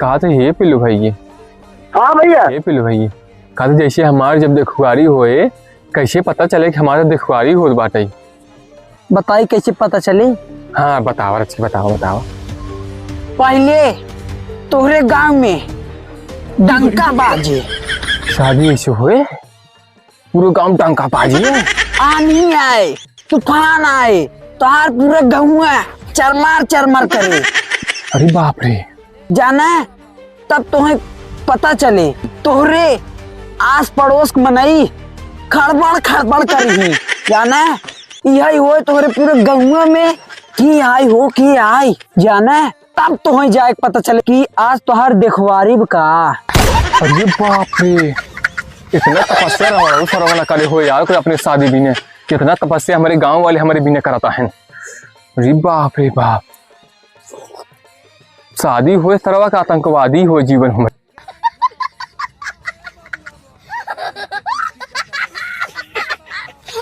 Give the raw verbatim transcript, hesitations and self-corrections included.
कहा थे, हे पिल्लू भइये। हाँ भइया। हे पिल्लू भइये, कहा थे जैसे हमार जब देखुआरी होए, कैसे पता चले कि हमार देखुआरी होत बाटे? बताई कैसे पता चली? हाँ, बतावा रची, बतावा, बतावा। पहिले तोहरे गाँव में डंका बाजे। शादी ऐसे होए? पूरे गाँव डंका बाजे। आन्ही आए, तूफान आए, तोहार पूरा गहुआ चरमार चरमार करे। अरे बाप रे। जाने, तब तोहे पता चले, तोहरे आस पड़ोस के मनई खड़बड़ खड़बड़ करिही। जाने, इहइ होए तोहरे पूरे गहुआ में की आई हो, की आई। जाने, तब तोहे जाए के पता चले कि आज तोहार देखवारी बा का। अरे बाप रे, इतना तपस्या रहा सरवा ना करे हो यार, कोई अपने शादी बिने। कितना तपस्या हमरे गाँव वाले हमरे बिने कराता है। अरे बाप रे बाप, शादी होए सरवा का आतंकवादी होए जीवन हमरे।